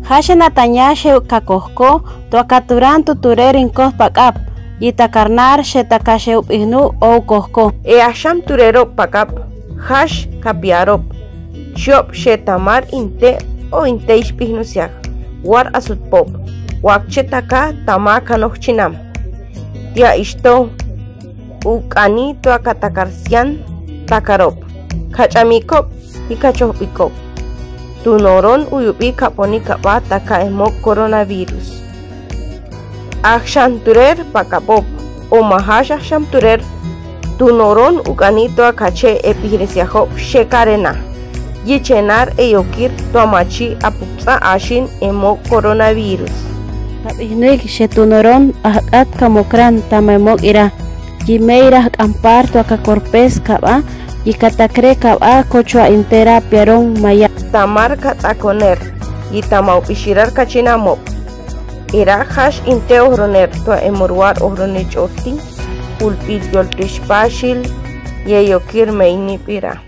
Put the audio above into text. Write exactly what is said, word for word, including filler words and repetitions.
Ja xenataña xew kakojko, to akaturaan tuturer inkoj pak'ab, yi ta karnar xetaka xew b'ijnu ow kojko. E axam turerob pak'ab, jax kapiarob, chiob xe tamar inte o inte ixb'ijnusiaj, war asutpob, wakche taka tama kanoj chinam. Tia ixto, uk'ani to akatakar sian takarob, kach'amikob, yi kachojb'ikob. Tu noron uyub'i kaponi kaba taka emok coronavirus. Axam turer pak'abob, o ma jax axam turer, tu noron uk'ani to akache epijreseajob xekarena. Yi chenar eyokir to amachi apuptz'a axin emok coronavirus. Kab'ijnuik xe tu noron ajk'at kamokran tama emok ira. Yi mei ira jk'an par to akakorpes kaba, yi katakre kaba kochua intera piaron maya. Tamar kats'akoner, yi tama ub'ixirarka chinamob. Ira jax inte ojroner to emoruar ojroni ch'olti, ulb'il yoltix paxil, yi eyokir meinib ira.